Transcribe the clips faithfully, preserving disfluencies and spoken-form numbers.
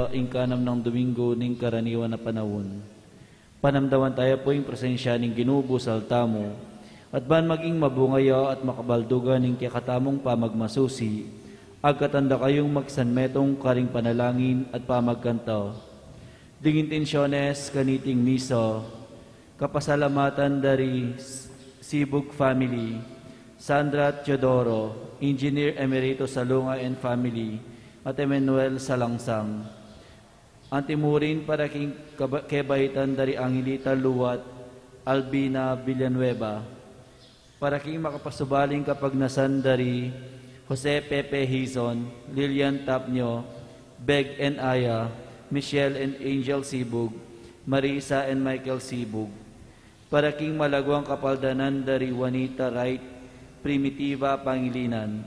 ing kanam nang Domingo ning karaniwan a panaun. Panamdaman taya pu ing presensya ning Ginu, busal tamu. At ban maging mabunga ya at makabaldugan ing kekatamung pamagmasusi, agkatan da kayung magsanmetung karing panalangin at pamagkanta. Ding intensyones kaniting misa, kapasalamatan da ri S-, Sibug family, Sandra Teodoro, Engineer Emeritus Salunga and family, at Emmanuel Salangsang. Antimurin para king kaba-, kebaitan da ri Angelita Luwat, Albina Villanueva. Para king makapasubaling kapagnasan da ri Jose Pepe Hizon, Lilian Tapnio, Beg and Aya, Michelle and Angel Sibug, Marisa and Michael Sibug. Para king malagwang kapaldanan da ri Juanita Wright, Primitiva Pangilinan.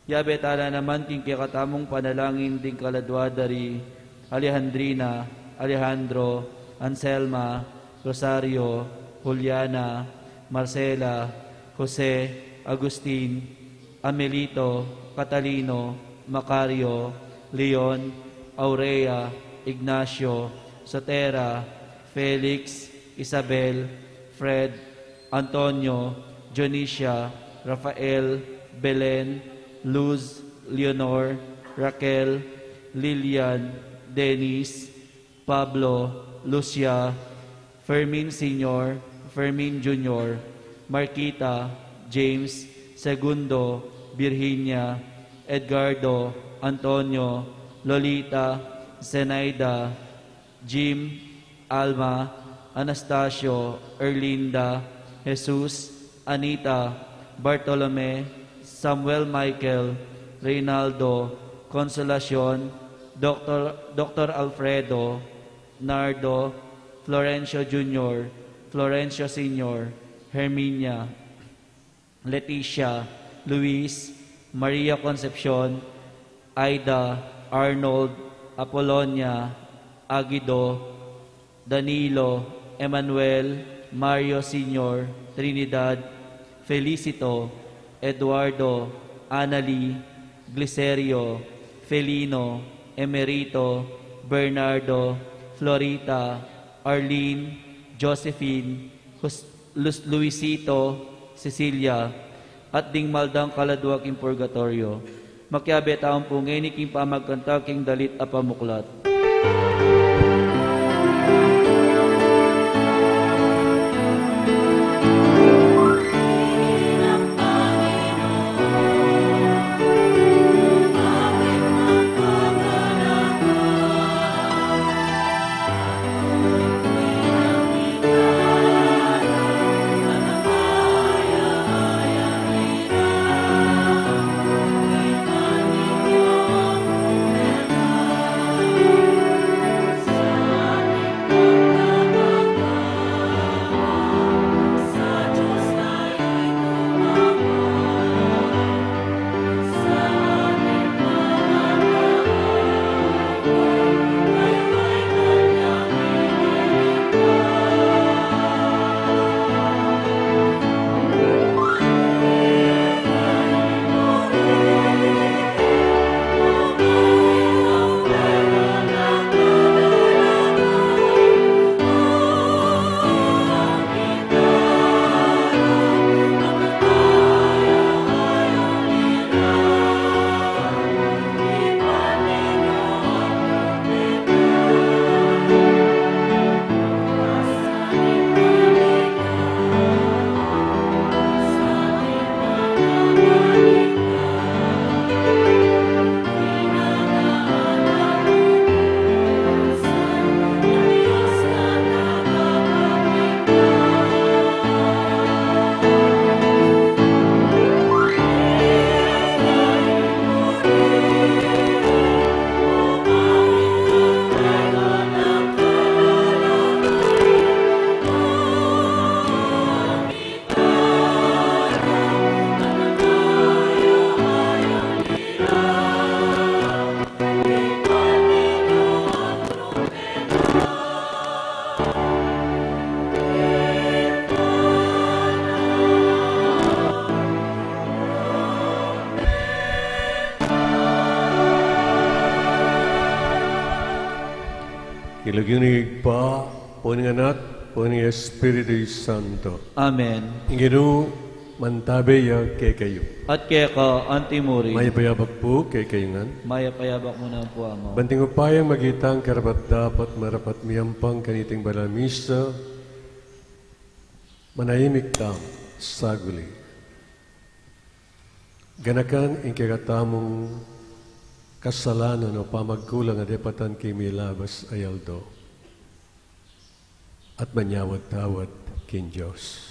Yabe tala naman king kekatamung panalangin ding kaladua da ri Alejandrina, Alejandro, Anselma, Rosario, Juliana, Marcela, Jose, Agustin, Amelito, Catalino, Macario, Leon, Aurea, Ignacio, Sotera, Felix, Isabel, Fred, Antonio, Dionisia, Rafael, Belen, Luz, Leonor, Raquel, Lilian, Dennis, Pablo, Lucia, Fermin Senior, Fermin Junior, Marquita, James, Segundo, Virginia, Edgardo, Antonio, Lolita, Zenaida, Jim, Alma, Anastasio, Erlinda, Jesus, Anita, Bartolome, Samuel Michael, Reynaldo, Consolacion, Doctor, Doctor Alfredo, Nardo, Florencio Junior, Florencio Senior, Herminia, Leticia, Luis, Maria Concepcion, Aida, Arnold, Apolonia, Aguido, Danilo, Emmanuel, Mario Senior, Trinidad, Felicito, Eduardo, Anali, Glicerio, Felino, Emerito, Bernardo, Florita, Arlene, Josephine, Jus-, Lus-, Luisito, Cecilia, at ding maldang kaladua king purgatoryo. Makiabe tamu pu ngeni king pamagkanta king dalit a pamuklat. King lagyu ning Ibpa, pu ning Anak, pu ning Espiritu Santo. Amen. Ing Ginu mantabe ya kekayu. At keka antimurin. Mayap a abak pu kekayu ngan. Mayap a abak mu naman pu, Ama. Banting upayang magitang karapat-dapat, marapat miyampang kaniting banal a misa, manahimik tamu saguli. Ganakan ing kekatamung kasalanan o pamagkulang a depatan king milabas a aldo, at manyawad-tawad king Dios.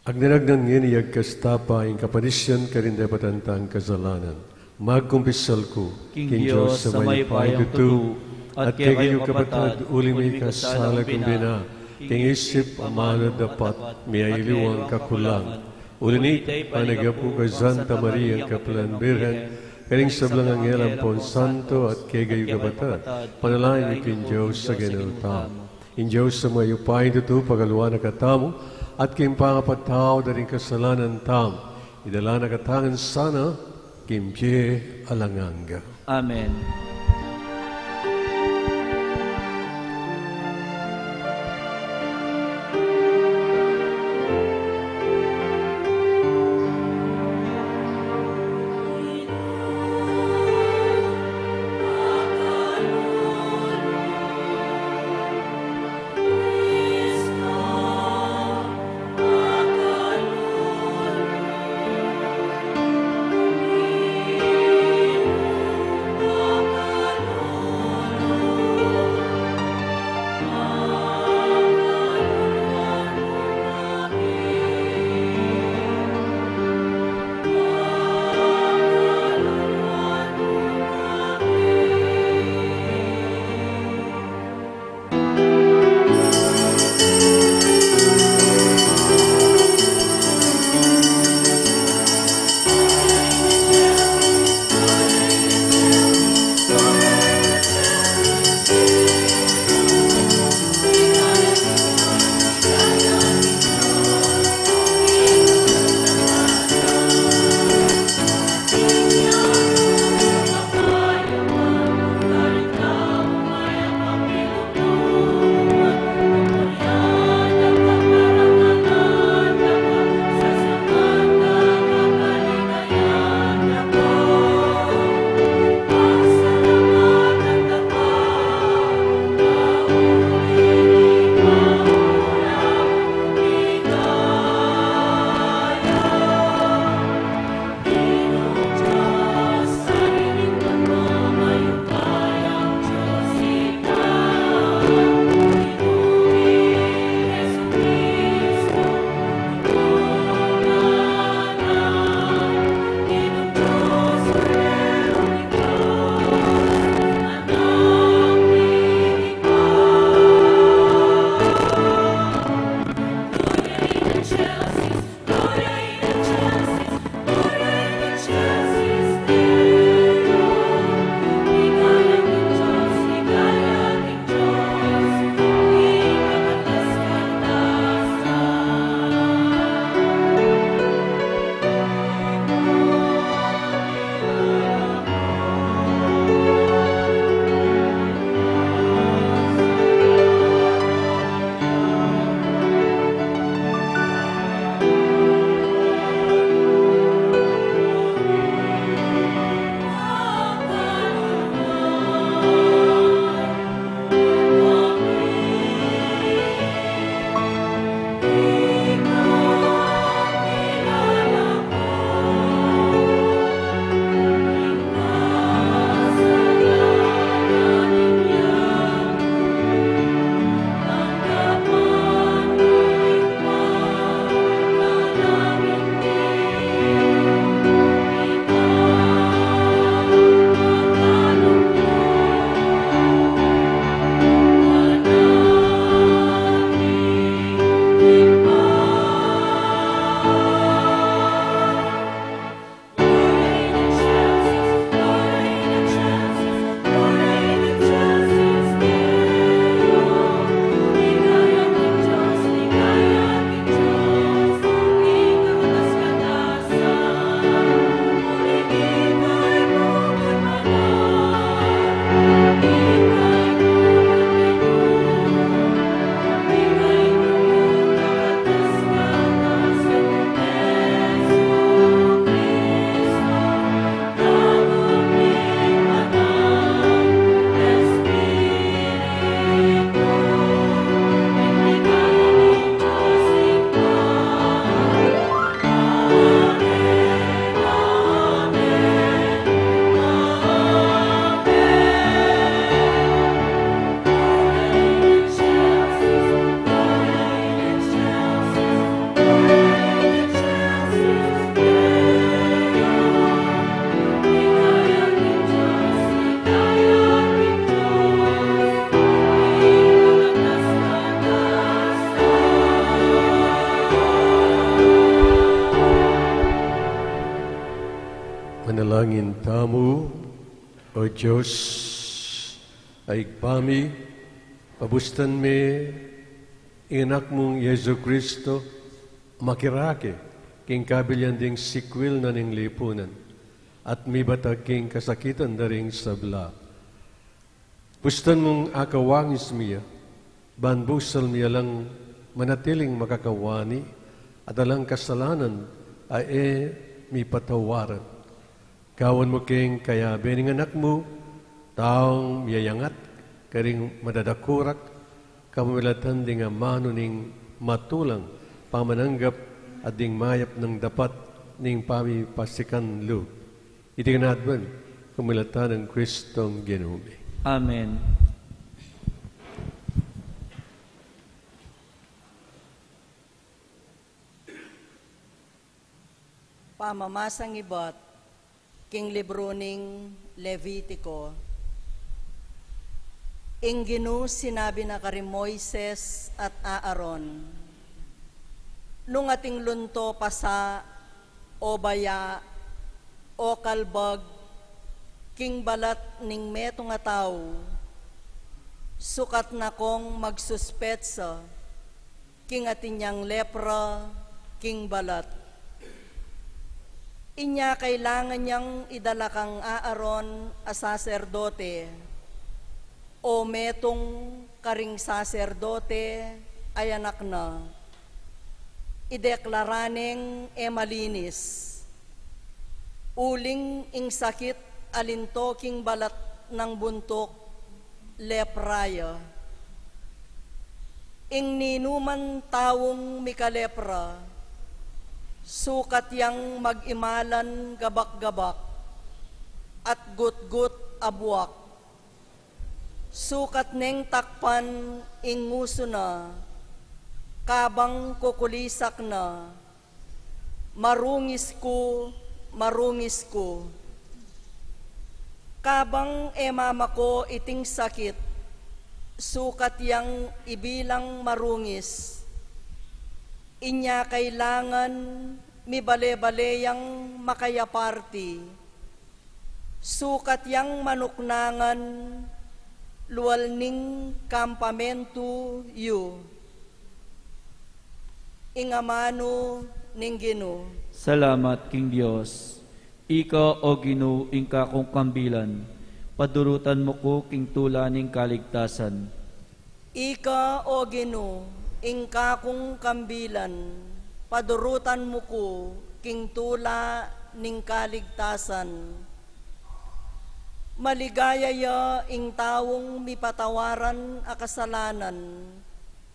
Agnan-agnan ngeni agkas tapa ing kapadisian karing depatan tang kasalanan. Magkumpisal ku king Dios a mayupayang tutu, at kekayu kapatad, uling mikasala ku bina king isip, amanu, dapat, miyaliwang kakulangan. Uli nita, panayapan ku i Santa Maria, kapilan Birhen, karing sablang anghel ampon santo, at kekayu kapatad, panalangin yu king Dios a Ginu tamu. Ing Dios a mayupayang tutu pagaluan na katamu, at king pangapatawad da ring kasalanan tamu, idala na katamu ngan sana king bie alang angga. Amen. Ipanalangin tamu. O Dios, a Ibpa mi, pabustan me ing Anak mung Jesu Cristo, makirake king kabilian ding sikwil na ning lipunan, at mibatag king kasakitan da ring sabla. Bustan mung akawangis mi ya, ban busal mi ya lang manatiling makakawani, at alang kasalanan a e mi patawaran. Gawan mu keng kayabe ning Anak mu, taung miyayangat karing madadakurak, kapamilatan ding amanu ning matulang pamananggap at ding mayap nang dapat ning pamipasikan lub. Iti ngan ban, kapamilatan nang Kristong Ginu mi. Amen. Pamamasang ibat king libru ning Levitiko. Ing Ginu sinabi na kari Moises at Aaron, nung atin lunto pasa, o baya, o kalbag, king balat ning metung a tau, sukat na kong magsuspetsa king atin yang lepra king balat. Inya kailangan yang idala kang Aaron a saserdote, o metung karing saserdote a anak na. Ideklara neng e malinis, uling ing sakit a linto king balat nang buntuk, lepra ya. Ing ninuman taung mikalepra, sukat yang mag-imalan gabak-gabak at gutgut a buak. Sukat neng takpan ing ngusu na, kabang kukulisak na, "Marungis ku, marungis ku." Kabang e mamako iting sakit, sukat yang ibilang marungis. Inya kailangan mibale-bale yang makayaparti. Sukat yang manuknangan lual ning kampamentu yu. Ing amanu ning Ginu. Salamat king Dios. Ika, O Ginu, ing kakung kambilan, padurutan mu ku king tula ning kaligtasan. Ika, O Ginu, ing kakung kambilan, padurutan mu ku king tula ning kaligtasan. Maligaya ya ing taung mipatawaran a kasalanan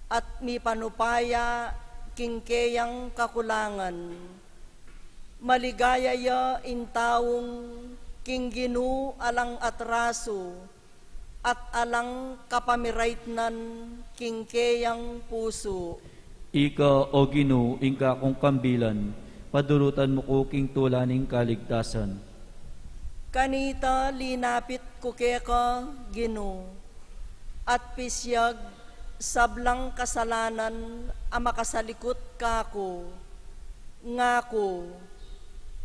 at mipanupaya king keyang kakulangan. Maligaya ya ing taung king Ginu alang atrasu at alang kapamiraitnan king keyang pusu. Ika, O Ginu, ing kakung kambilan, padurutan mu ku king tula ning kaligtasan. Kanita linapit ku keka, Ginu, at pisyag sablang kasalanan a makasalikut kaku. Ngaku,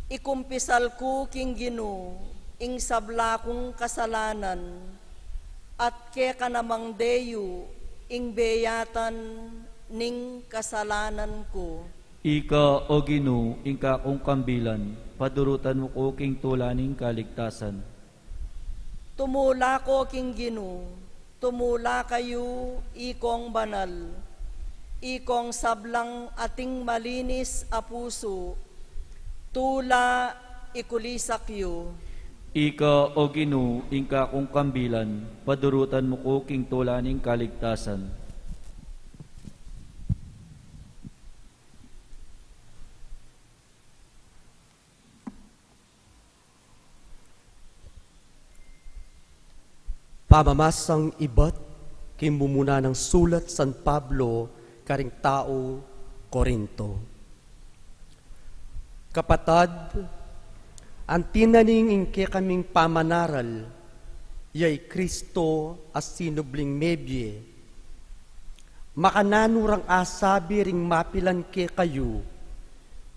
ikumpisal ku king Ginu ing sabla kung kasalanan, at keka namang deyu ing beyatan ning kasalanan ku. Ika, O Ginu, ing kakung kambilan, padurutan mu ku king tula ning kaligtasan. Tumula ko king Ginu, tumula kayu, ikong banal, ikong sablang ating malinis a pusu, tula ikulisak yu. Ika, O Ginu, ing kakung kambilan, padurutan mu ku king tula ning kaligtasan. Pamamasang ibat king mumuna nang sulat San Pablo karing tau Corinto. Kapatad, anti na ning ing kekaming pamanaral, ya i Kristo a sinubling mebie. Makananu rang asabi ring mapilan kekayu,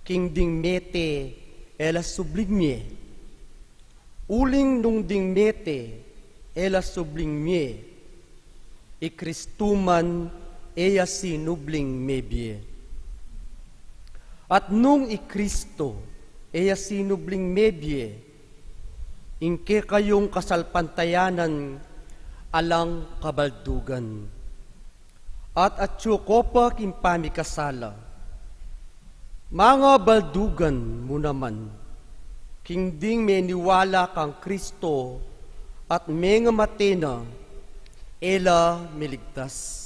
king ding mete e la subling mie? Uling nung ding mete e la subling mie, i Kristu man e ya sinubling mebie. At nung i Kristu e ya sinubling mebie, ing kekayung kasalpantayanan alang kabaldugan. At atyu ko pa king pamikasala, mangabaldugan mu naman, king ding meniwala kang Kristu at mengamate na, e la miligtas.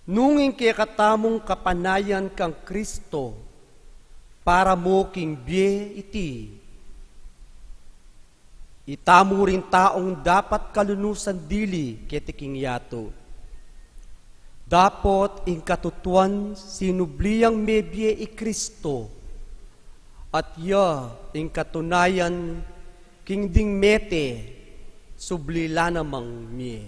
Nung ing kekatamung kapanayan kang Kristu, para mu king bie iti, itamu ring taung dapat kalunusan dili keti king yatu. Dapot ing katutuan sinubli yang mebie i Kristu, at ya ing katunayan king ding mete subli la namang mie.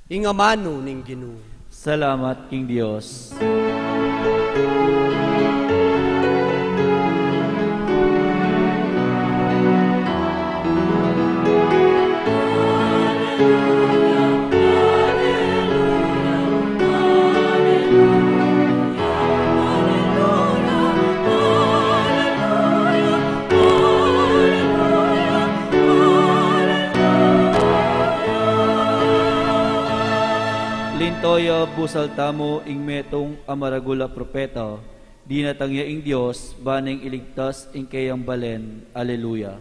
Ing amanu ning Ginu. Salamat king Dios. Linto ya busal tamu ing metung a maragul a propeta, dinatang ya ing Dios, ban neng iligtas ing keyang balen. Aleluya.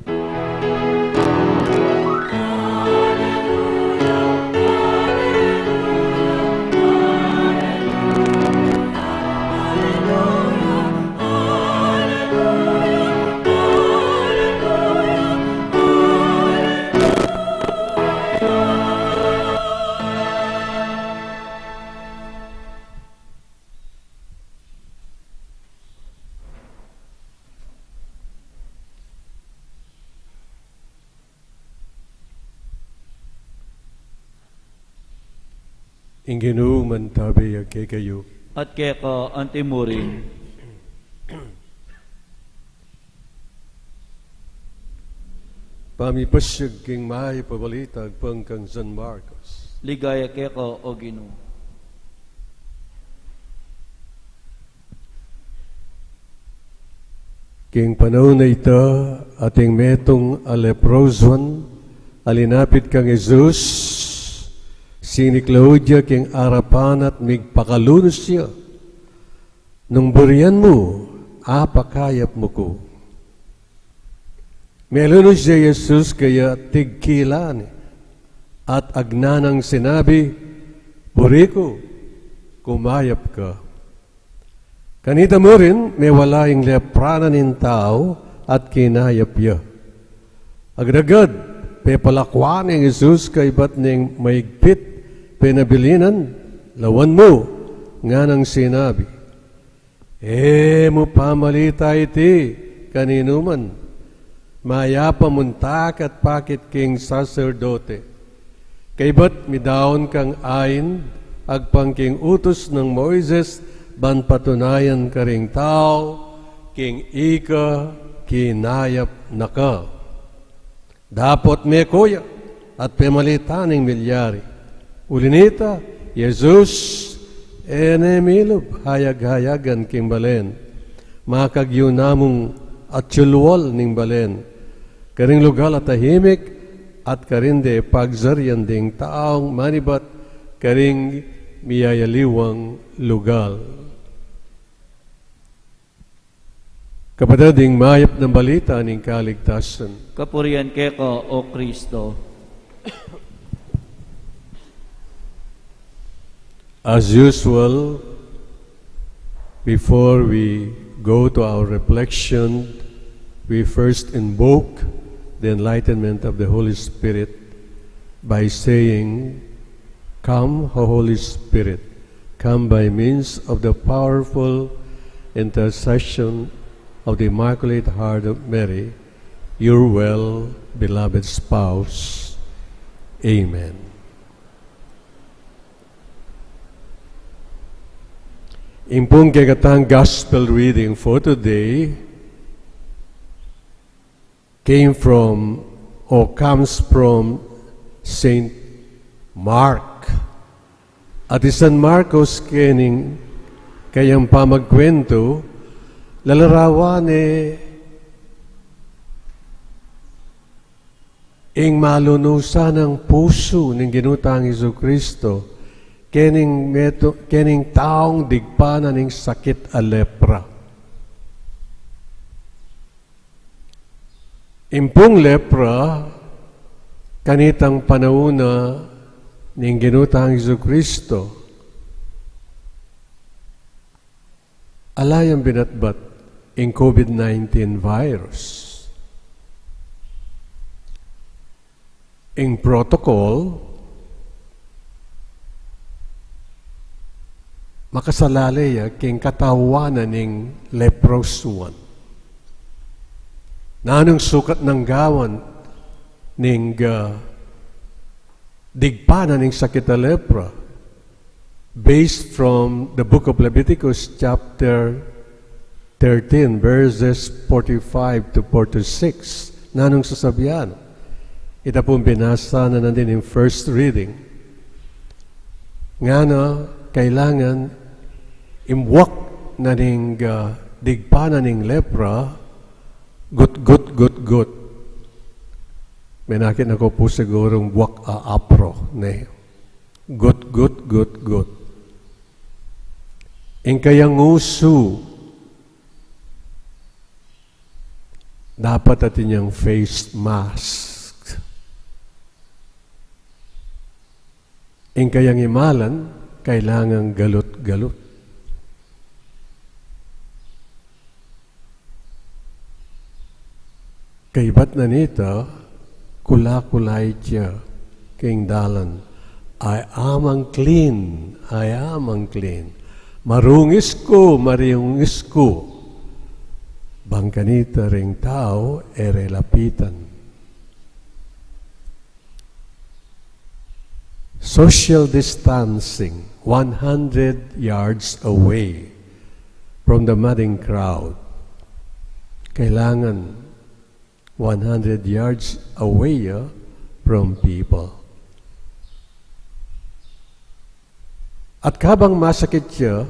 Ing Ginu mantabe ya kekayu. At keka antimurin. Pamipasiag king mayap a balita agpang kang San Marcos. Ligaya keka, O Ginu. King panaun a ita, ating metung a leprosuan a linapit kang Jesus, siniklaud ya king arapan at migpakalunus ya, "Nung burian mu, apakayap mu ku." Melunus ya Jesus kaya, tigkilan ne, at agnanang sinabi, "Buri ku, kumayap ka." Kanita murin, mewala ing lepra na ning tau at kinayap ya. Agad-agad, pepalakuan neng Jesus kaybat neng maigpit, penabilinan, "Lawan mu," nganang sinabi. E mu pamalita iti kaninuman. Mayap a muntak at pakit king saserdote. Kaybat midaun kang ain, agpang king utus nang Moises, ban patunayan karing tau, king ika kinayap na ka. Dapot meko ya, at pemalita neng milyari. Uli nita, Jesus, e ne milub hayag-hayagan king balen. Makagyu na mung atsulual ning balen. Karing lugal a tahimik, at karin de pagsarian ding taung manibat karing miyayaliwang lugal. Kapatad, ing mayap nang balita ning kaligtasan. Kapurian keka, O Kristo. As usual, before we go to our reflection, we first invoke the enlightenment of the Holy Spirit by saying, "Come, O Holy Spirit, come by means of the powerful intercession of the Immaculate Heart of Mary, your well beloved spouse." Amen. Ing pung kekatang gospel reading for today came from or comes from Saint Mark. At i San Marcos, keng kayang pamagkuwentu, lalarawan ne ing malunusan a pusu ning Ginu tang Jesucristo, keng metung, keng taung digpa na ning sakit a lepra. Ing pung lepra, kanitang panaun na ning Ginu tang Jesucristo, ala yang binatbat ing COVID nineteen virus. Ing protocol, makasalale ya keng katawan na ning leprosuan. Nanung sukat nang gawan ning, ah, digpa na ning sakit a lepra? Based from the book of Leviticus, chapter thirteen, verses forty-five to forty-six. Nanung sasabian? Ita pung binasa na natin ing first reading. Ngana, kailangan ing buak na ning, ah, digpa na ning lepra, gut, gut, gut, gut. Menakit na ku pu sigurung buak a apro, ne? Gut, gut, gut, gut. Ing kayang usu, dapat atin yang face mask. Ing kayang imalan, kailangan galut-galut. Kaybat na nita, kula-kula itya keng dalan, "I am unclean, I am unclean. Marungis ku, marungis ku." Bang kanita ring tau e re lapitan. Social distancing, one hundred yards away from the madding crowd. Kailangan one hundred yards away ya from people. At kabang masakit ya,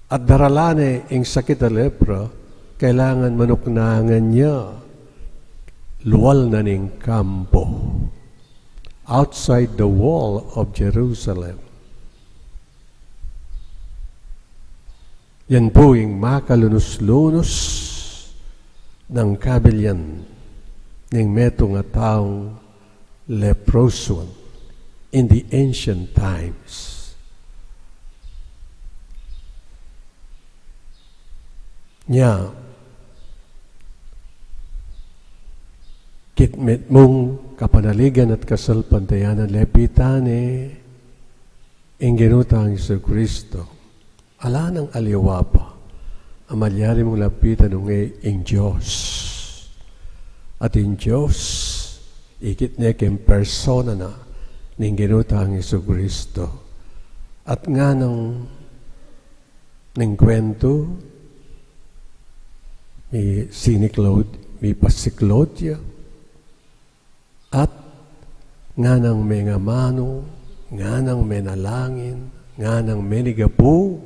at daralan ne ing sakit a lepra, kailangan manuknangan ya lual na ning kampo, outside the wall of Jerusalem. Yan pu ing makalunus-lunus nang kabilyan ning metung a taung leprosuan in the ancient times. Nya, kitmit mung kapanaligan at kasalpantayanan, lapitan ne ing Ginu tang Jesucristo. Ala nang aliwa pa a malyari mung lapitan nung e ing Dios. At ing Dios, ikit ne keng persona na ning Ginu tang Jesucristo. At nganang ning kwentu, misiklaud, mipasiklaud ya. At nganang mengamanu, nganang menalangin, nganang menigapu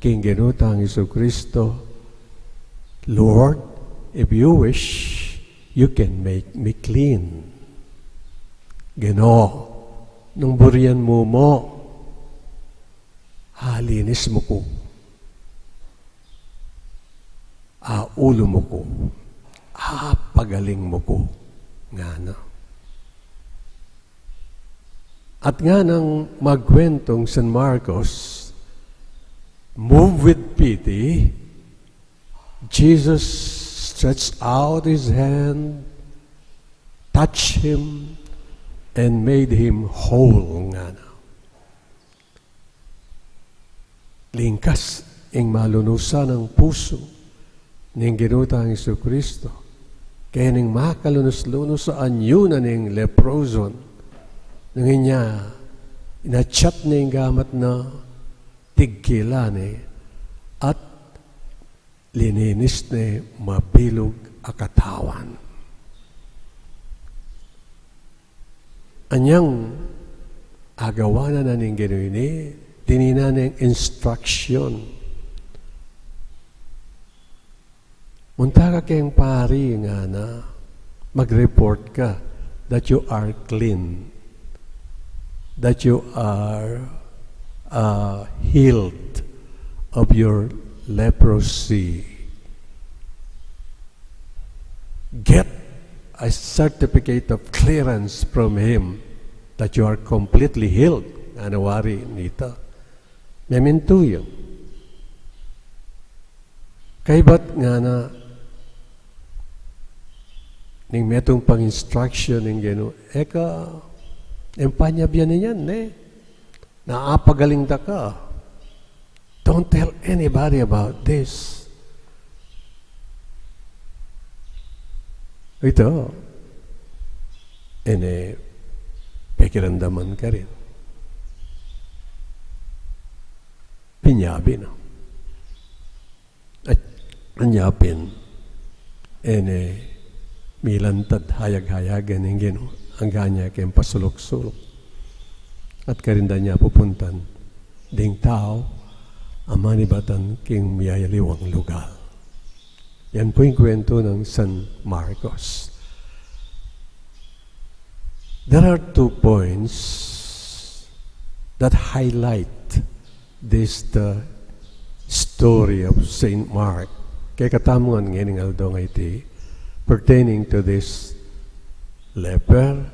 king Ginu tang Jesucristo, "Lord, if you wish, you can make me clean." Ginu, nung burian mu mu, alinis mu ku. Aulu mu ku, apagaling mu ku, ngana. At nganang magkuentong San Marcos, moved with pity, Jesus stretched out his hand, touched him, and made him whole, ngana. Lingkas ing malunusan a pusu ning Ginu tang Jesucristo keng makalunus-lunus a anyu na ning leprosuan. Nung inya, inatsat ne ing gamat na, tigkilan ne, at lininis ne mabilug a katawan. Anyang agawan na ning ginu ini, tininan neng instruction. Munta ka keng pari, ngana, mag-report ka that you are clean, that you are, uh, healed of your leprosy. Get a certificate of clearance from him that you are completely healed. Ngana wari nita. Memintu yu. Kaybat ngana ning metung pang instruction ning ginu, e ka, e mu panyabyan yan, ne? Napagaling da ka. Don't tell anybody about this. Ita, e ne pekiramdaman karin. Pinyabi na. At anya pin, e ne milantad hayag-hayagan ning ginu, angga ne keng pasuluk-suluk. At karin da ne pupuntan ding tau a manibatan king miyayaliwang lugal. Yan pu ing kwento nang San Marcos. There are two points that highlight this, the story of Saint Mark. Kekatamu ngan ngening aldo ngeni, pertaining to this leper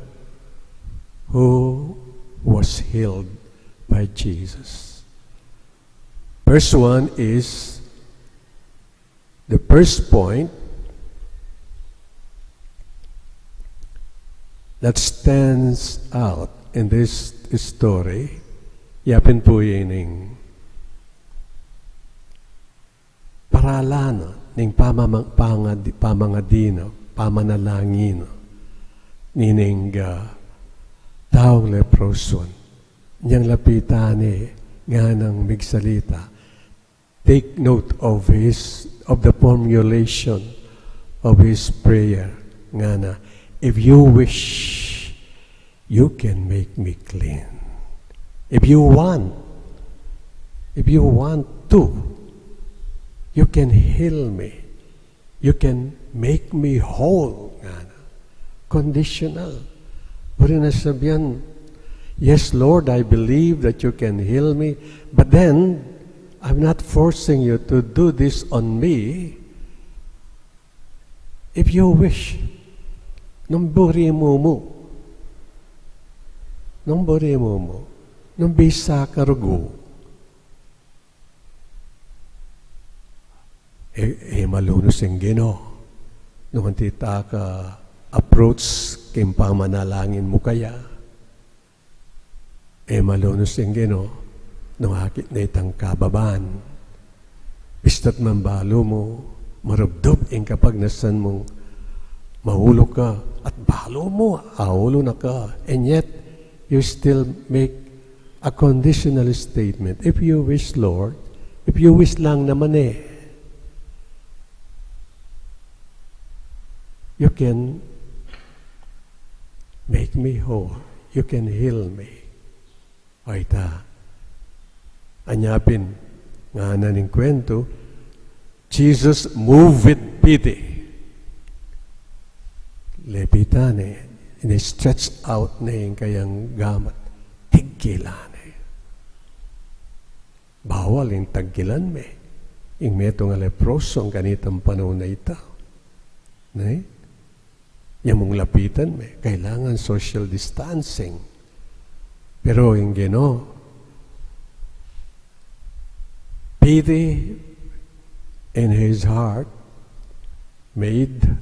who was healed by Jesus. First one is, the first point that stands out in this story, yapin pu ining paralan na ning pamama-, pangadi-, pamangadi na, pamanalangin na nining, ah, taung leproso. Inyang lapitan ne, nganang migsalita, take note of his, of the formulation of his prayer. Ngana, "If you wish, you can make me clean. If you want, if you want to, you can heal me. You can make me whole." Ngana. Conditional. Buri na sabian, "Yes, Lord, I believe that you can heal me, but then I'm not forcing you to do this on me. If you wish, nung buri mu mu, nung buri mu mu, nung bisa ka rugu." E, e malunus ing Ginu nung antita ka approach king pamanalangin mu kaya. E malunus ing Ginu nung akit na itang kababan. Bista't man balu mu marubdub ing kapagnasan mung maulu ka, at balu mu aulu na ka, and yet you still make a conditional statement. "If you wish, Lord, if you wish lang naman e, you can make me whole. You can heal me." Ay ta. Anya pin, ngana ning kwento, Jesus moved with pity. Lepitan ne, ini-stretch out ne ing kayang gamat. Tiggilan ne. Bawal ing taggilan me ing metung a leproso ing kanitang panaun a ita. Ne? Nya mung lapitan me, kailangan social distancing. Pero ing Ginu, pity in his heart made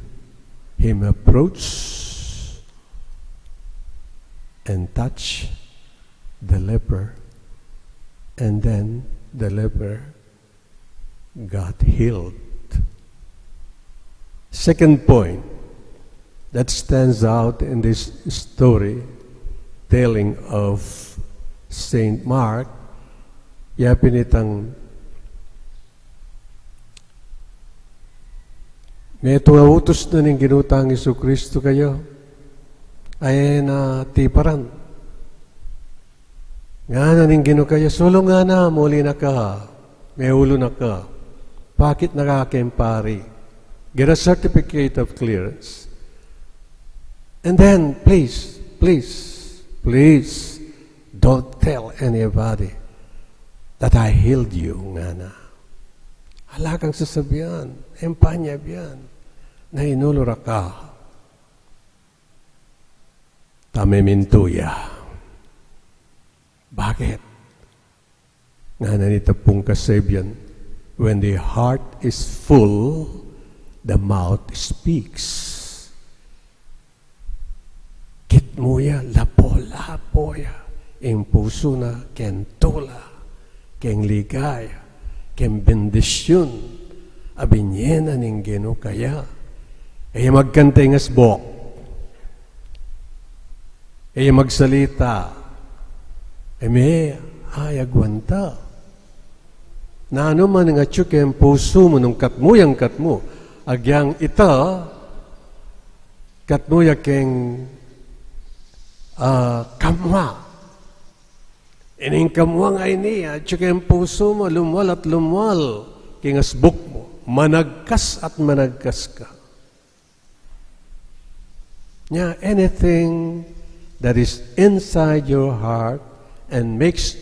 him approach and touch the leper, and then the leper got healed. Second point that stands out in this story telling of Saint Mark, ya pin itang Metung a utus na ning Ginu tang Jesucristo kaya, e na tiparan. Ngana ning Ginu kaya, sulung ngana, muli na ka, meulu na ka, pakit na ka king pari, get a certificate of clearance. And then, please, please, please, don't tell anybody that I healed you, ngana. Ala kang sasabian, e mu panyawad yan, na inulu ra ka. Ta memintu ya. Bakit? Ngana nita pung kasebian, when the heart is full, the mouth speaks. Kitmu ya, lapu-lapu ya ing pusu na keng tula, keng ligaya, keng bendisyun a binie na ning Ginu kaya. E ya magkanta ing asbuk, e ya magsalita, e me ayagwanta. Nanu man ing atyu keng pusu mu, nung katmu yang katmu, agyang ita, katmu ya keng, ah, kamua. Ining kamua a ini, atyu keng pusu mu, lumwal at lumwal king asbuk mu, managkas at managkas ka. Nya, anything that is inside your heart and makes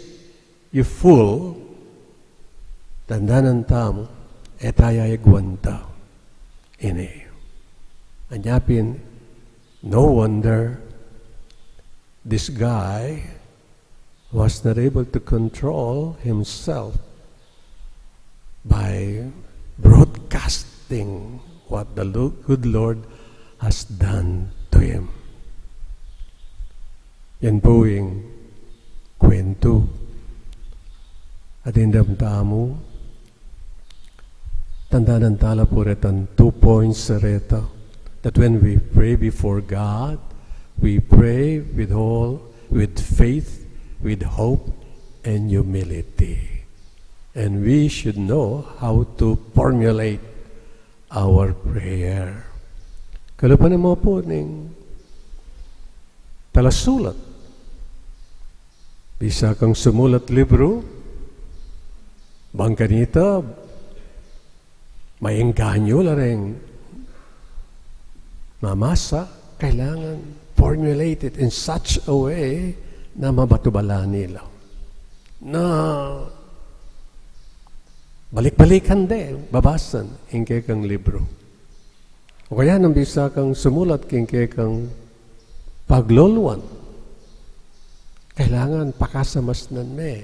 you full, tandanan tamu, e ta ayagwanta ini. Anya pin, no wonder this guy was not able to control himself by broadcasting what the Lo-, good Lord has done to him. Yan pu ing kwentu. At indam tamu, tandanan tala pu retang two points reta, that when we pray before God, we pray with all, with faith, with hope, and humility. And we should know how to formulate our prayer. Kalupa na mu pu ning talasulat. Bisa kang sumulat libru, bang kanita, maengganyo la reng mamasa, kailangan formulate it in such a way na mabatubalan nila. Na balik-balikan de, babasan, ing kekang libru. O kaya nung bisa kang sumulat king kekang pagluluan, kailangan pakasamasnan me.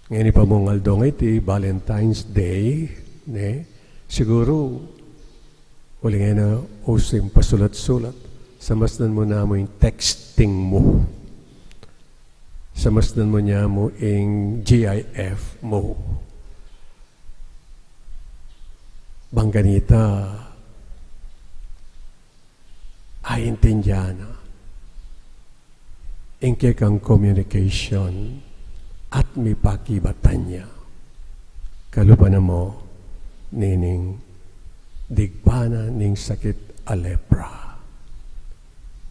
Ngeni pa mung aldo ngeni iti Valentine's Day, ne? Siguru, uling e na usu ing pasulat-sulat, samasnan mu namu ing texting mu. Samasnan mu namu ing G I F mu. Bang kanita, aintindian na ing kekang communication at mipakibatan ya. Kalupa na mu nining digpanan ning sakit a lepra.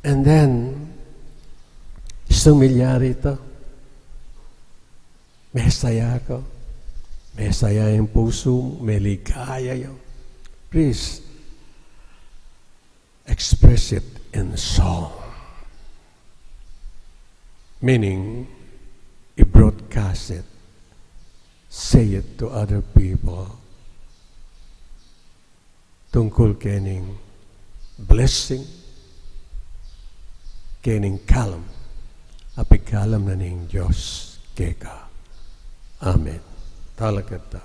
And then, sung milyari ita, mesaya ka, mesaya ing pusu mu, meligaya ya. Please, express it in song. Meaning, i-broadcast it. Say it to other people. Tungkul kening blessing, kening kalam a pikalam na ning Dios keka. Amen. Talakad ta.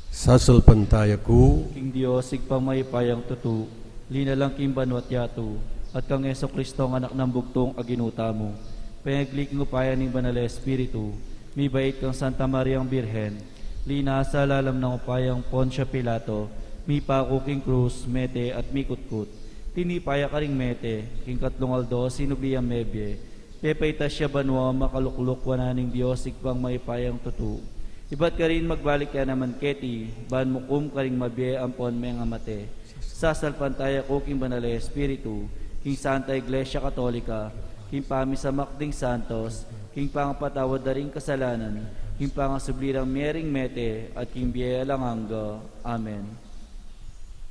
Sasalpantaya ku king Dios, Ibpang mayupayang tutu, linalang king banua't yatu, at kang Jesucristo, a Anak nang bugtung a Ginu tamu, pengagli king upaya ning Banal a Espiritu, mibait kang Santa Mariang Birhen, linasa lalam nang upayang Poncio Pilato, mipaku king krus, mete at mikutkut. Tinipa ya karing mete, king katlung aldo sinubli yang mebie, pepaitas ya banua, makalukluk wanan ning Dios Ibpang mayupayang tutu. Ibat karin magbalik ya naman keti, ban mukum karing mabie ampon mengamate. Sasalpantaya ku king Banal a Espiritu, king Santa Iglesia Katolika, king pamisamak ding santos, king pangapatawad da ring kasalanan, king pangasubli rang mie ring mete, at king bie alang angga. Amen.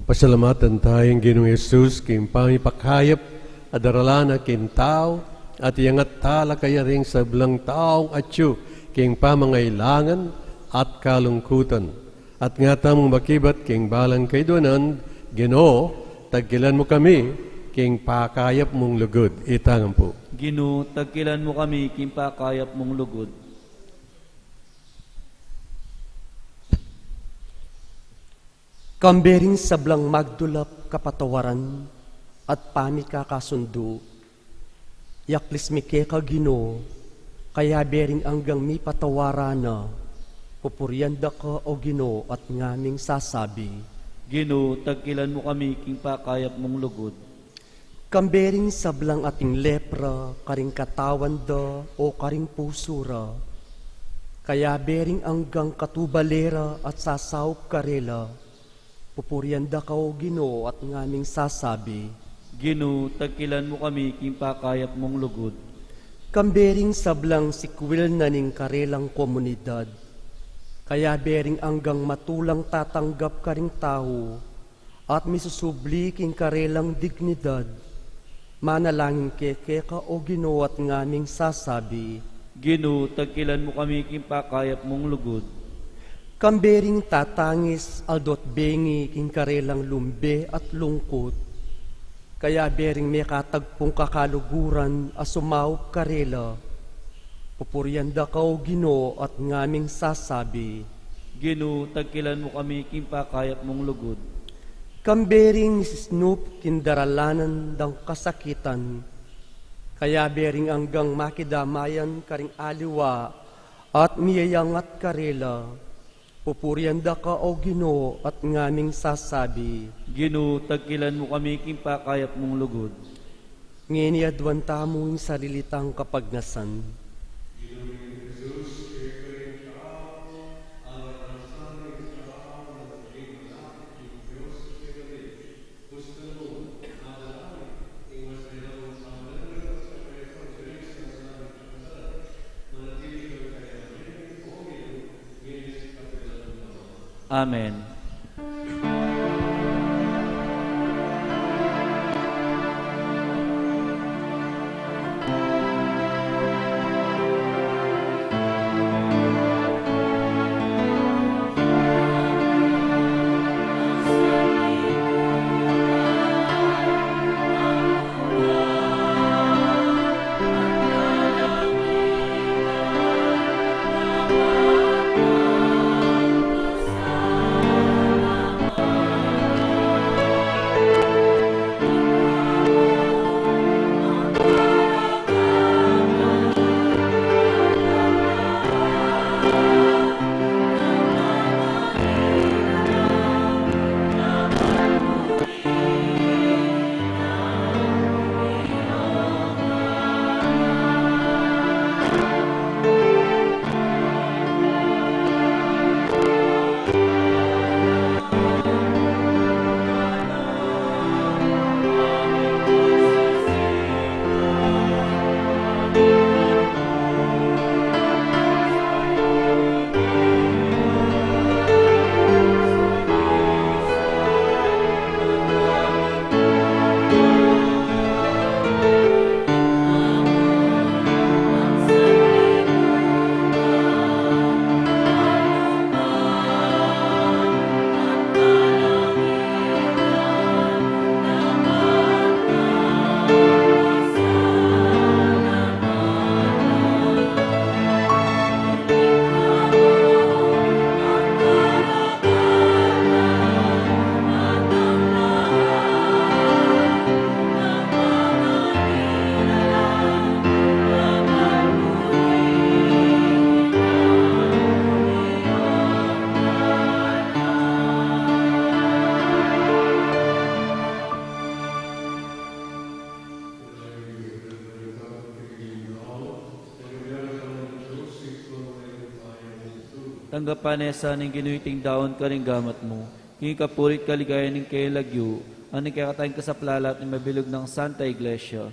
Pasalamatan taya ing Ginung Jesus king pamipakayap a daralan na king tau, at iyangat tala kaya ring sablang taung atyu king pamangailangan at kalungkutan. At nga tamung makibat king balang kaiduanan, Ginu, tagkilan mu kami king pakayap mung lugud. Itang ampu. Ginu, tagkilan mu kami king pakayap mung lugud. Kambe ring sablang magdulap kapatawaran at pamikakasundu, yaklis mi keka Ginu, kayabe ring anggang mipatawaran na, pupurian da ka, o Ginu, at ngaming sasabi. Ginu, tagkilan mu kami king pakayap mung lugud. Kambe ring sablang ating lepra karing katawan da o karing pusu ra, kayabe ring anggang katubale ra at sasaup karela, pupurian da ka, o Ginu, at ngaming sasabi. Ginu, tagkilan mu kami king pakayap mung lugud. Kambe ring sablang sikwil na ning karelang komunidad, kayabe ring anggang matulang tatanggap karing tau at misusubli king karelang dignidad, manalangin ke keka, o Ginu, at ngaming sasabi. Ginu, tagkilan mu kami king pakayap mung lugud. Kambe ring tatangis aldo't bengi king karelang lumbe at lungkut, kayabe ring mekatagpung kakaluguran a sumaup karela, pupurian da ka, o Ginu, at ngaming sasabi. Ginu, tagkilan mu kami king pakayap mung lugud. Kambe ring misisnup king daralanan dang kasakitan, kayabe ring anggang makidamayan karing aliwa at miyayangat karela, pupurian da ka, o Ginu, at ngaming sasabi. Ginu, tagkilan mu kami king pakayap mung lugud. Ngeni aduan tamu ing sarili tang kapagnasan. Amen. Tanggapan na sa ning Ginu iting daun karing gamat mu, king kapuri't kaligayan ning kayang lagyu, at ning kekatang kasaplalan ning mabilug nang Santa Iglesia.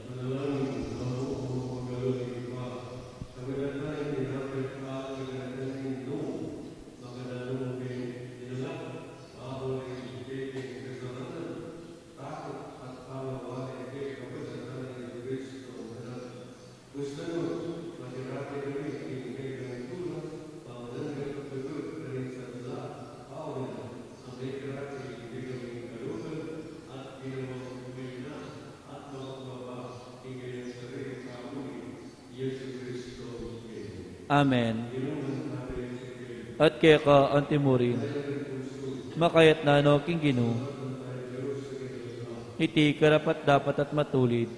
Amen. At keka antimurin. Makayatna no king Ginu. Iti karapat-dapat at matulid.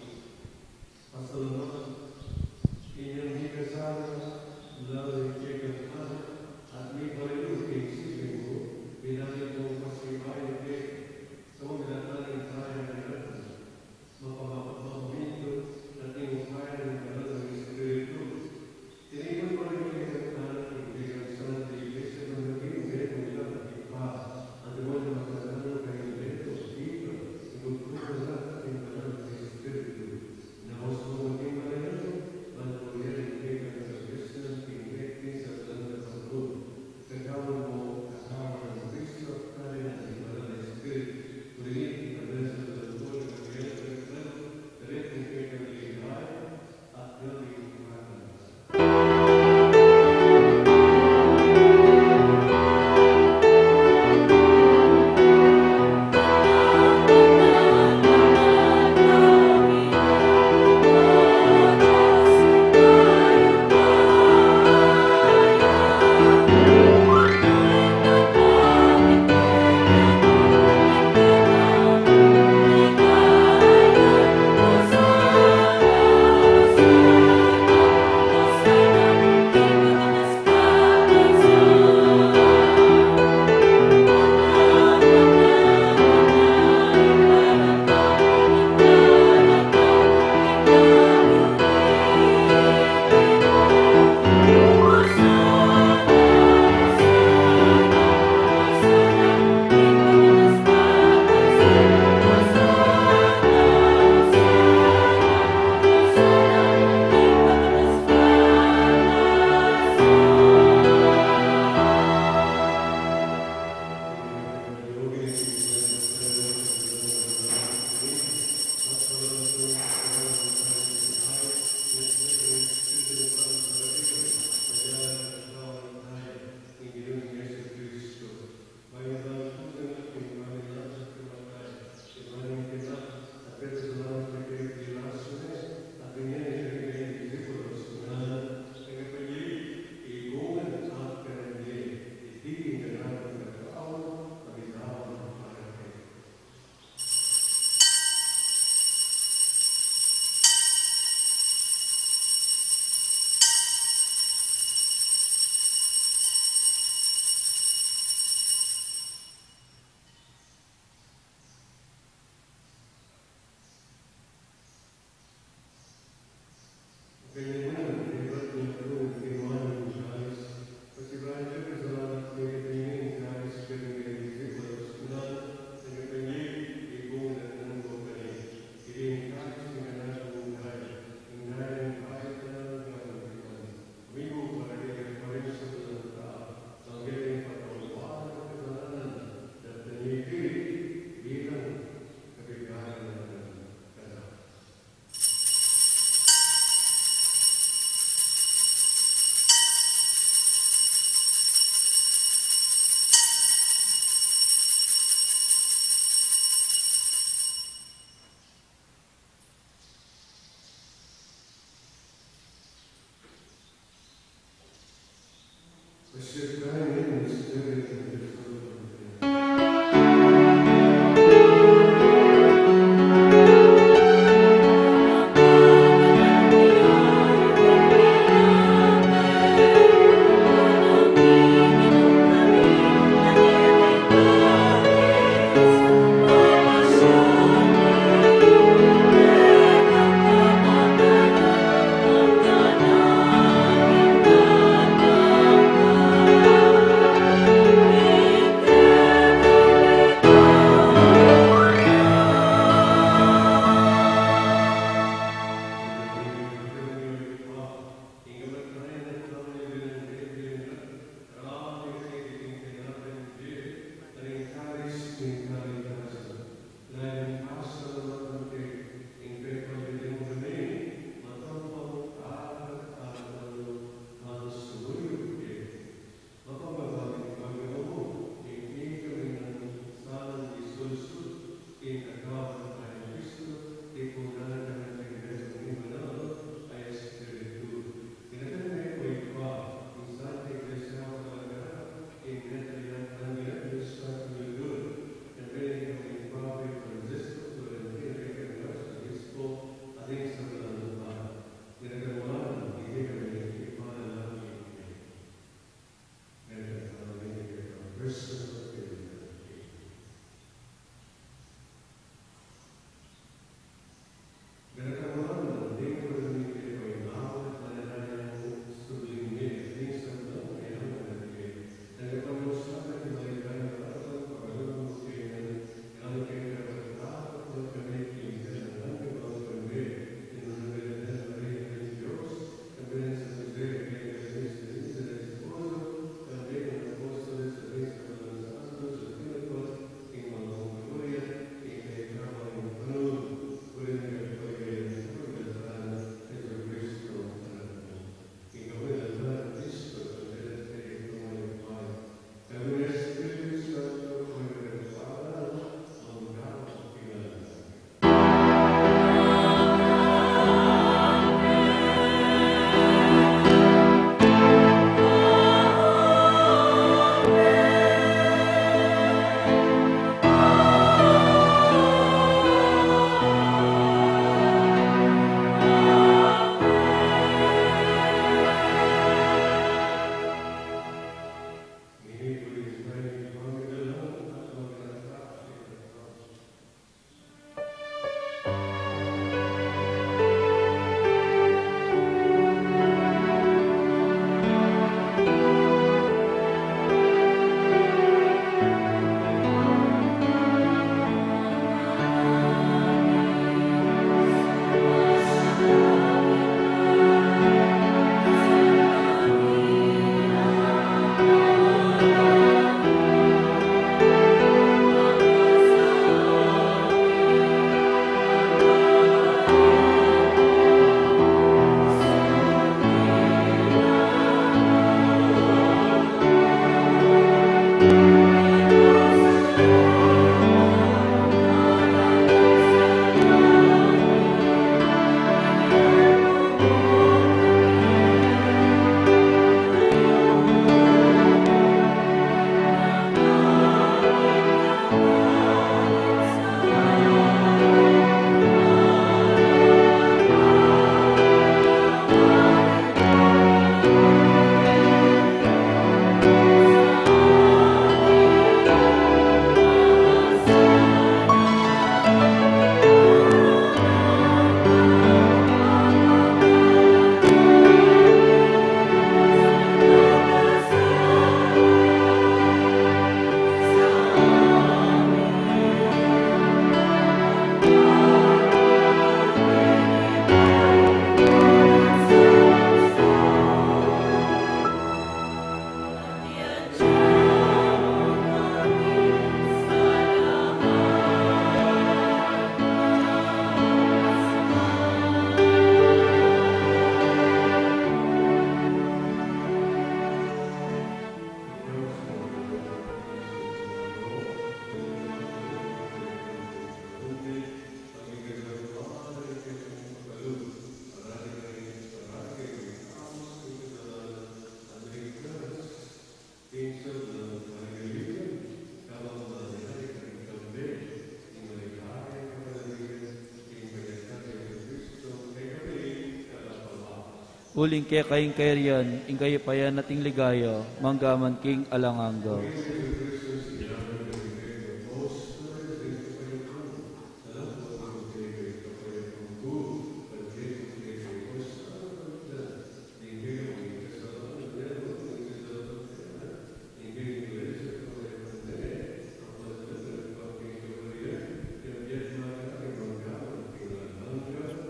Uling keka ing kayarian, ing kayapayan at ing ligaya, mangga man king alang angga.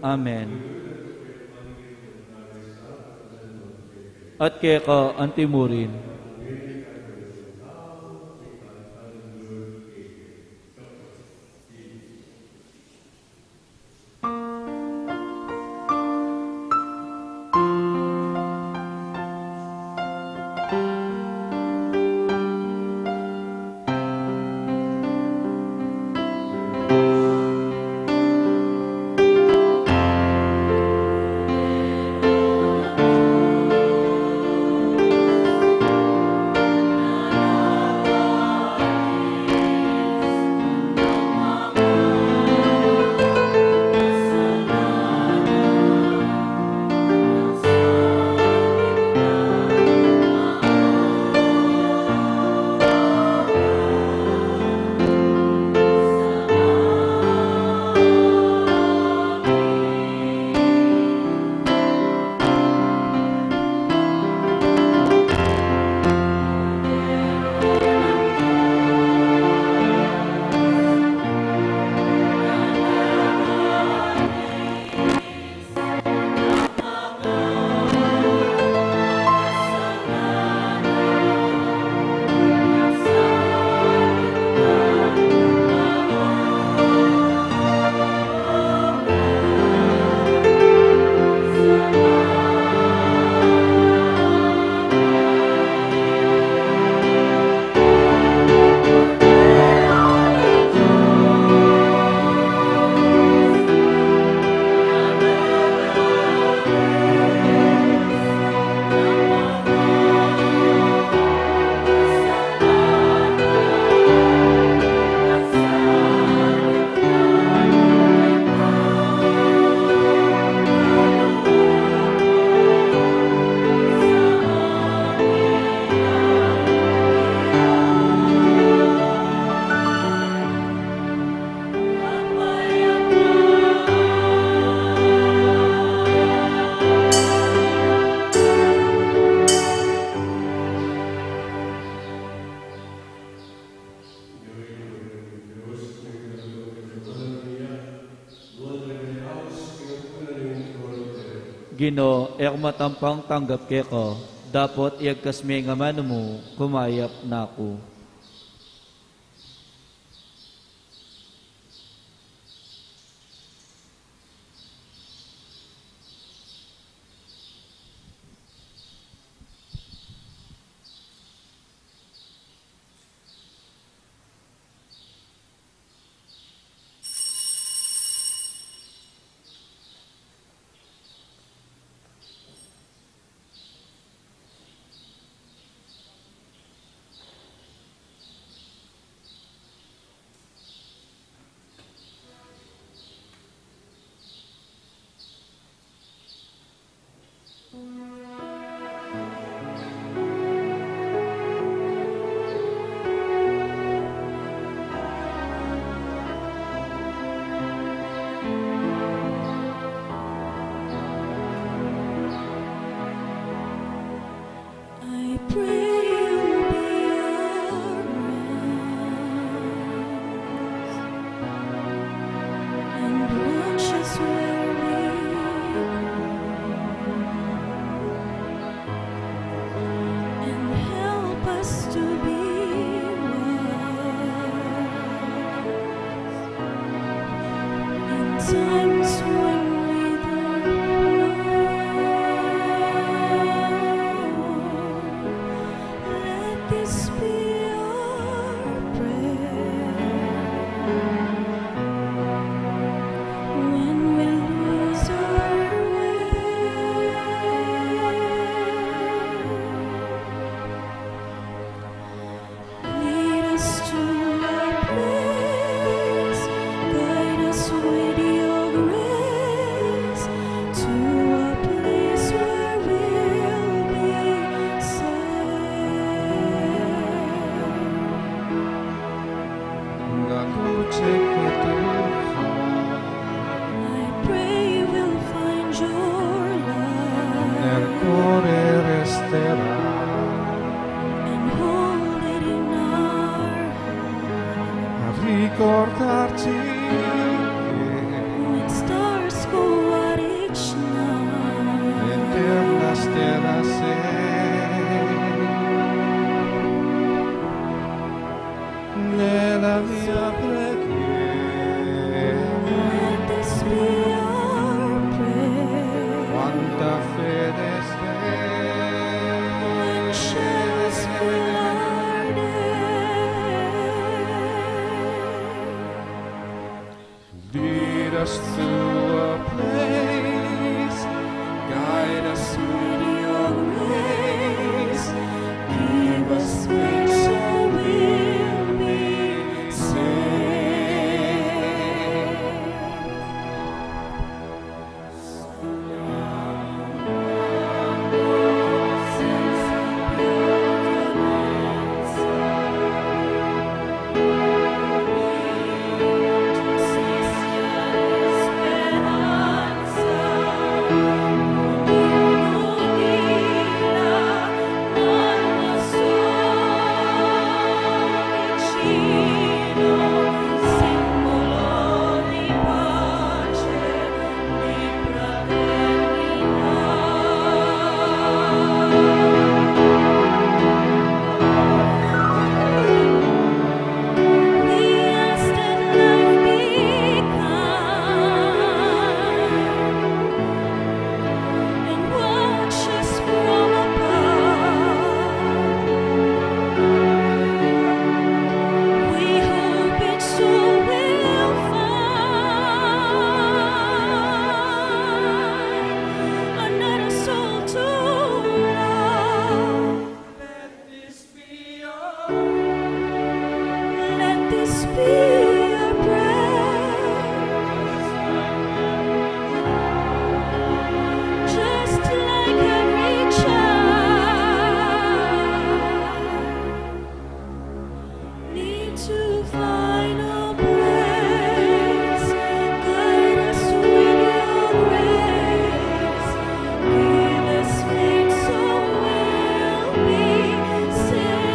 Amen. At keka antimurin. Ginu, e ku matampang tanggap keka, dapot iyagkas me ing amanu mu, kumayap na ku. I pray you'll be our rest and watch us where we go, and help us to be wise in times when we don't know. Let this be our prayer when we lose our way. Lead us to a place, guide us with your grace, to a place where we'll be safe. I pray we'll find your love nel core resterà, and hold it in our heart a ricordarci che when stars go out each night, eterna stella sei nella mia preghiera. Let this be our prayer. Quanta fede sei. When shadows fill our day. Lead us to a place, guide us with your grace, give us faith so we'll be saved. And watch us from above. We hope it's all we'll find, another soul to love. Let this be our, let this be our prayer, just like every child. Need to find a place, guide us with your grace, give us faith so we'll be saved.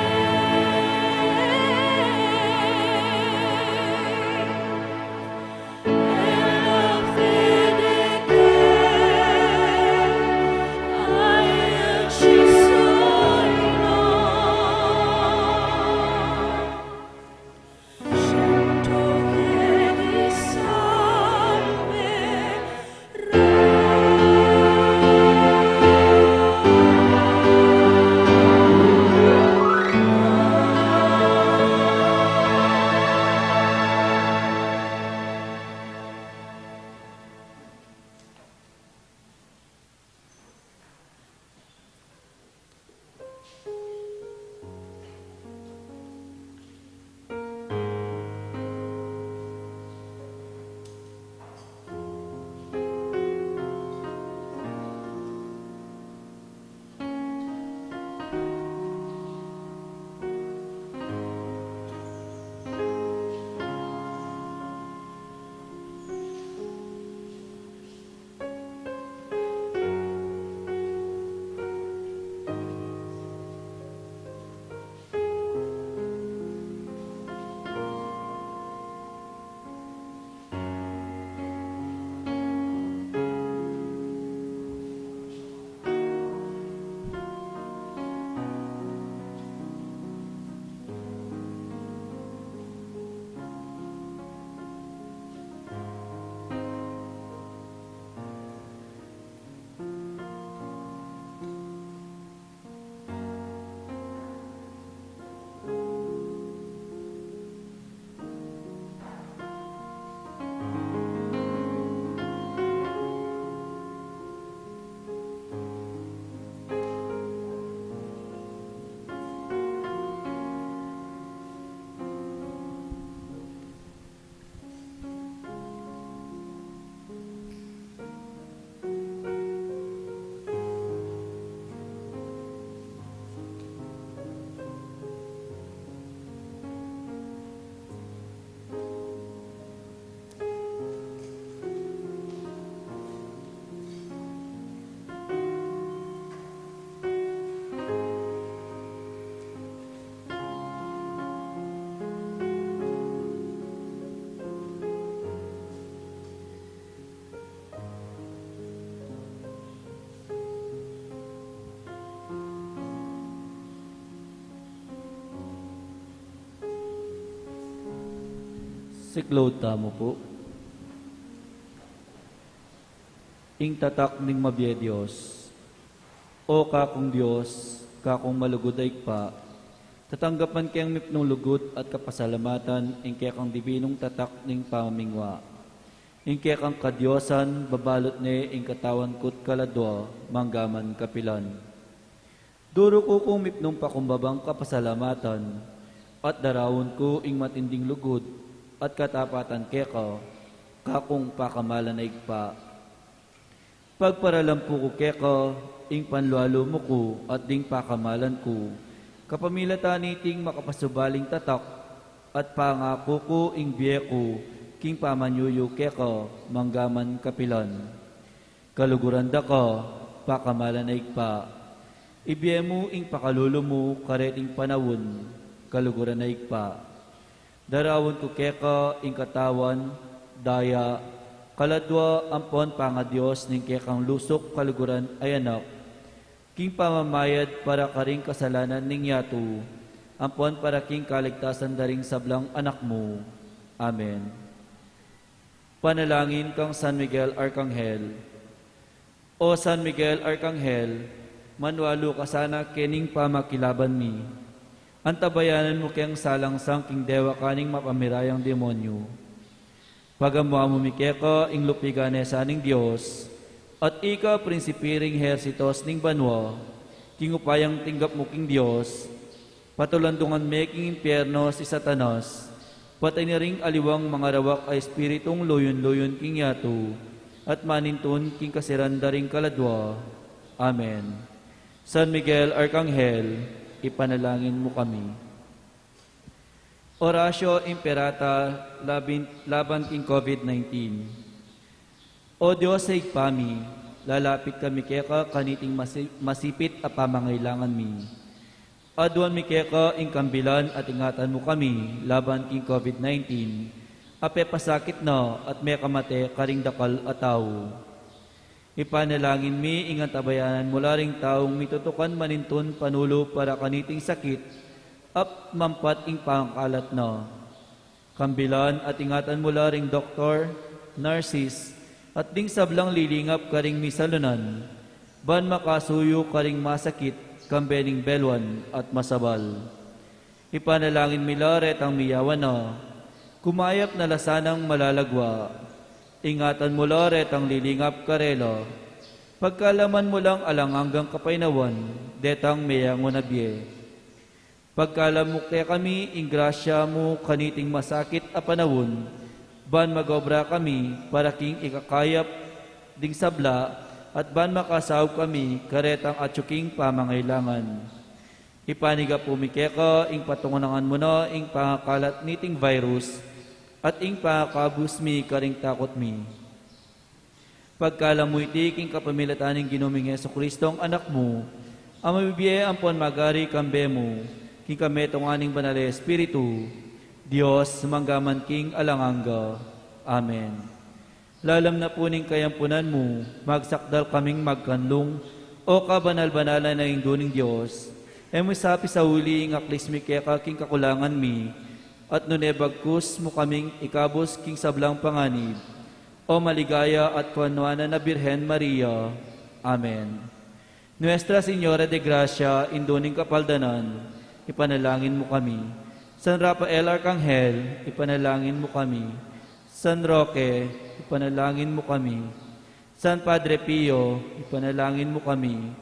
Siklaud tamu pu. Ing tatak ning mabie Dios. O kakung Dios, kakung malugud a Ibpa, tatanggapan keng mipnung lugud at kapasalamatan ing kekang dibinung tatak ning pamamingwa. Ing kekang kadiosan, babalut ne ing katawan ku't kaladua, manggaman kapilan. Duru ku kung mipnung pakumbabang kapasalamatan, at daraun ku ing matinding lugud at katapatan keka, kakung pakamalan a Ibpa. Pagparalampu ku keka ing panlualu mu ku at ding pakamalan ku, kapamilatan niting makapasubaling tatak, at pangaku ku ing bie ku king pamanyuyu keka, manggaman kapilan. Kaluguran da ka, pakamalan a Ibpa. Ibie mu ing pakalulu mu kareting panaun, kaluguran a Ibpa. Daraun ku keka ing katawan, daya, kaladua ampon pangadios ning kekang lusuk kaluguran a Anak, king pamamayad para karing kasalanan ning yatu, ampon para king kaligtasan da ring sablang anak mu. Amen. Panalangin kang San Miguel Arkanghel. O San Miguel Arkanghel, manwalu ka sana kening pamakilaban mi. Antabayanan mu keng salangsang king dewakan ning mapamirayang demonyu. Pagamuan mu mi keka ing lupigan ne sa ning Dios, at ika prinsipi ring ehersitos ning banua, king upayang tinggap mu king Dios, patulandungan me king impyerno si Satanas, pati na ring aliwang mangarawak a espiritung luyun-luyun king yatu, at manintun king kasiran da ring kaladua. Amen. San Miguel Arkanghel, ipanalangin mu kami. Oratio Imperata, labin-, laban king COVID nineteen. O Dios a Ibpa mi, lalapit kami keka kaniting masi-, masipit a pamangailangan mi. Aduan mi keka ing kambilan at ingatan mu kami laban king COVID nineteen, a pepasakit na at mekamate karing dakal a tau. Ipanalangin mi ing antabayanan mu la ring taung mitutukan manintun panulu para kaniting sakit, at mampat ing pangakalat na. Kambilan at ingatan mu la ring doktor, nurses, at ding sablang lilingap karing misalunan, ban makasuyu karing masakit, kambe ning beluan at masabal. Ipanalangin mi la retang miyawan na, kumayap na la sanang malalagwa. Ingatan mu la retang lilingap karela. Pagkalaman mu lang alang anggang kapaynawan, detang meyangu na bie. Pagkalam mu kekami ing grasya mu kaniting masakit a panaun, ban mag-obra kami para king ikakayap ding sabla, at ban makasaup kami karetang atyu king pamangailangan. Ipanyawad mi keka ing patungunan mu na ing pangakalat niting virus, at ing pangakabus mi karing takut mi. Pagkalam mu iti king kapamilatan ning Ginu ming Jesucristo a Anak mu, a mabibie ampon magari kambe mu, king kametungan ning Banal a Espiritu, Dios, manggaman king alang angga. Amen. Lalam na pu ning kayampunan mu, magsakdal kaming magkanlung, O kabanal-banalan a Indu ning Dios, e mu sa pisauli ing aklis mi keka king kakulangan mi, at nune bagkus mu kaming ikabus king sablang panganib, O maligaya at kanuanan a Birhen Maria. Amen. Nuestra Señora de Gracia, Indu ning Kapaldanan, ipanalangin mu kami. San Rafael Arkanghel, ipanalangin mu kami. San Roque, ipanalangin mu kami. San Padre Pio, ipanalangin mu kami.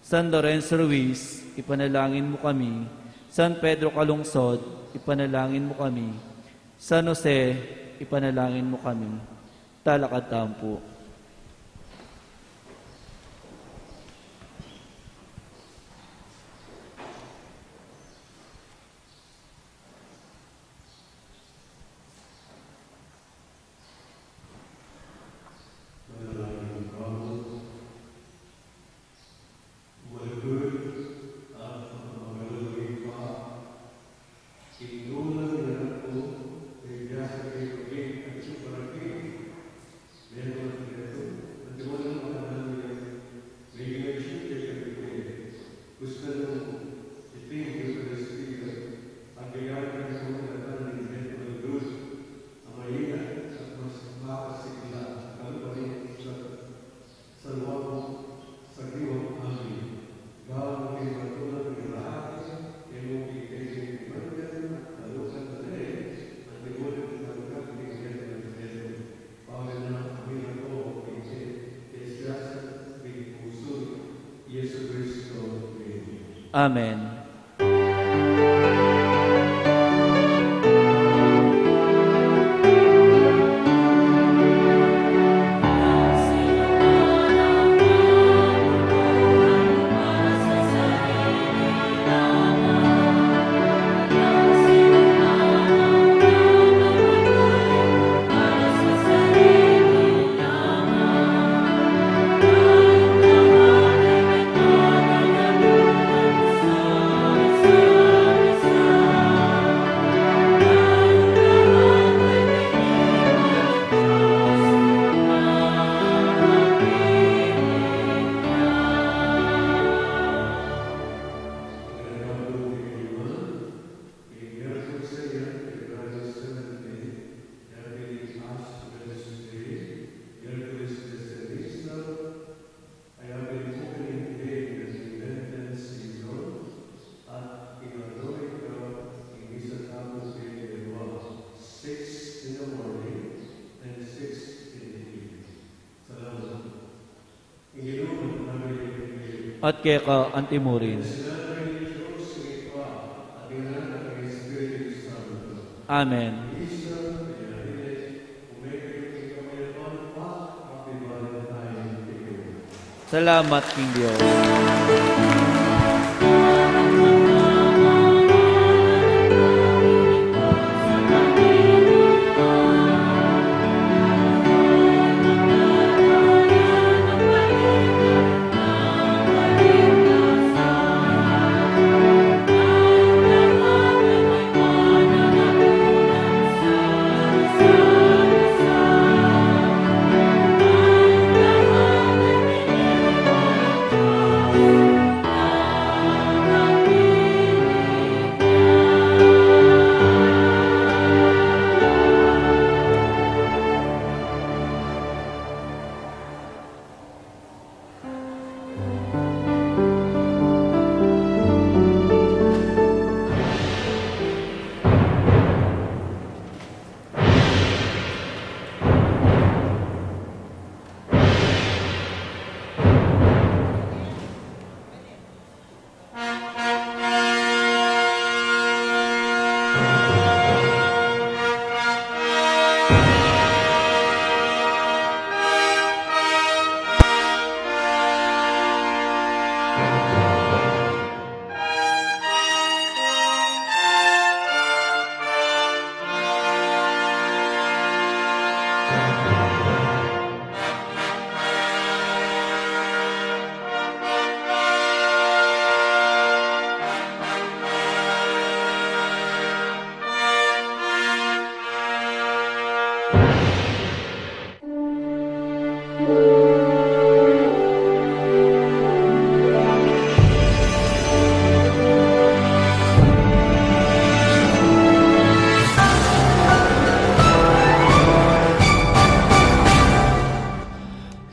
San Lorenzo Ruiz, ipanalangin mu kami. San Pedro Calungsod, ipanalangin mu kami. San Jose, ipanalangin mu kami. Talakad tamu pu. Amen. Ay abe ring opening day ng Independence Season at ing Arroyo ing misa tamu kekatwa, six in the morning and six in the evening. Salamat. Ing Ginu manatili kekayu. At keka antimurin. Ing Dios Ibpa, at ing Anak, at ing Espiritu Santo. Amen. Salamat king Dios.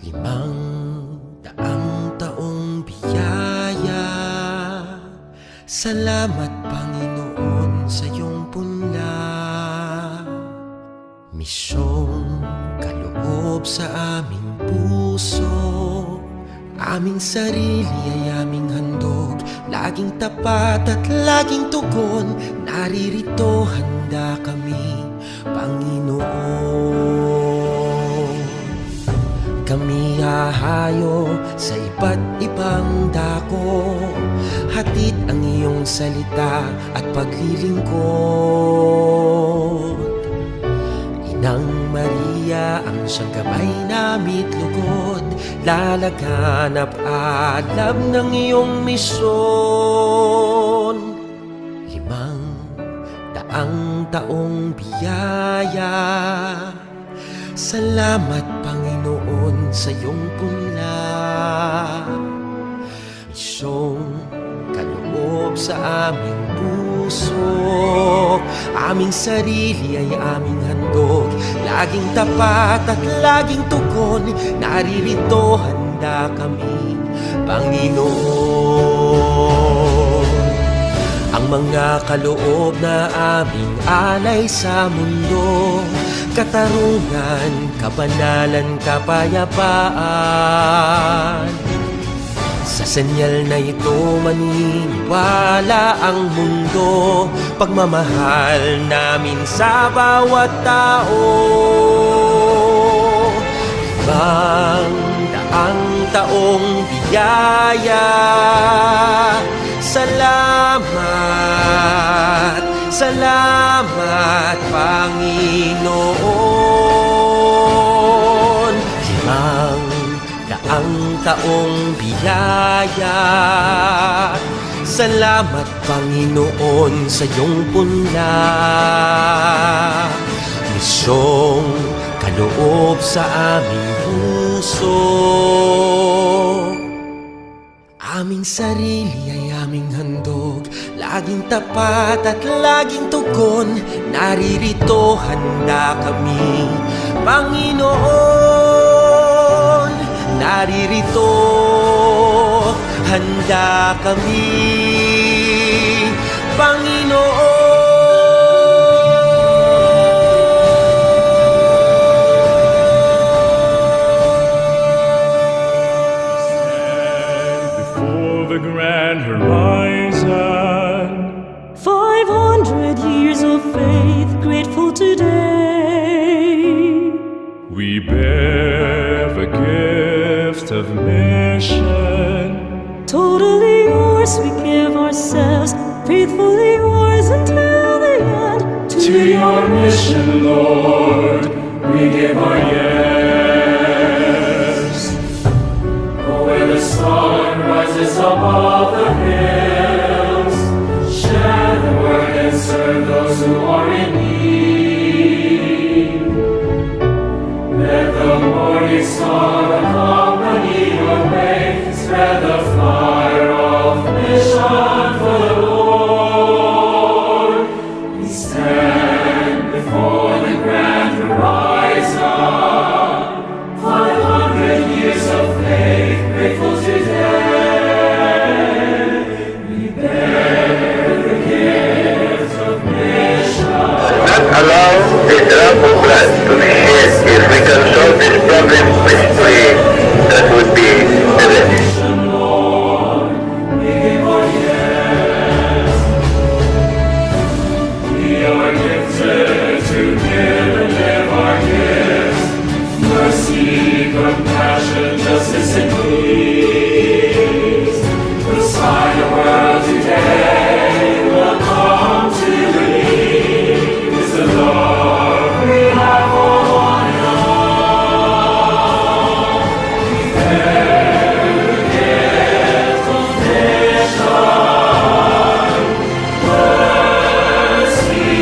Limang daang taong biyaya, salamat, Panginoon, sa iyong punla. Misyong kaloob sa aming puso, aming sarili ay aming handog, laging tapat at laging tugon, naririto handa kami, Panginoon. Kami hahayo sa iba't ibang dako, hatid ang iyong salita at paglilingkod. Inang Maria, ang siyang gabay namit lugod, lalaganap alab ng iyong misyon. Limang daang taong biyaya, salamat, Panginoon, sa iyong punla. Misyong kaloob sa aming puso, aming sarili ay aming handog, laging tapat at laging tugon, naririto handa kami, Panginoon. Ang mga kaloob na aming alay sa mundo, katarungan, kabanalan, kapayapaan, Sa senyal na ito, maniniwala ang mundo, pagmamahal namin sa bawat tao. Limang daang taong biyaya, salamat, salamat, Panginoon. Limang daang taong biyaya, salamat, Panginoon, sa iyong punla. Misyong kaloob sa aming puso. Aming sarili ay aming handog, laging tapat at laging tugon. Naririto, handa kami, Panginoon. Naririto, handa kami, Panginoon. Stand before the grand horizon. Five hundred years of faith, grateful today. We bear the gift of mission. Totally yours, we give ourselves, faithfully yours until the end. To your mission, Lord, we give our yes. Where the sun rises above the hills, share the word and serve those who are in need. Let the morning star accompany your way. Spread the fire of mission for the Lord. We stand before the grand horizon. Five hundred years of faith, grateful today. We bear the gift of mission. Not allow a drop of blood to be shed. If we can solve this problem peacefully, that would be the best. We are gifted to give and live our gifts. Mercy, compassion, justice, and peace. The sign of world today will come to believe is the love we have for one another. We bear the gift of mission. Mercy,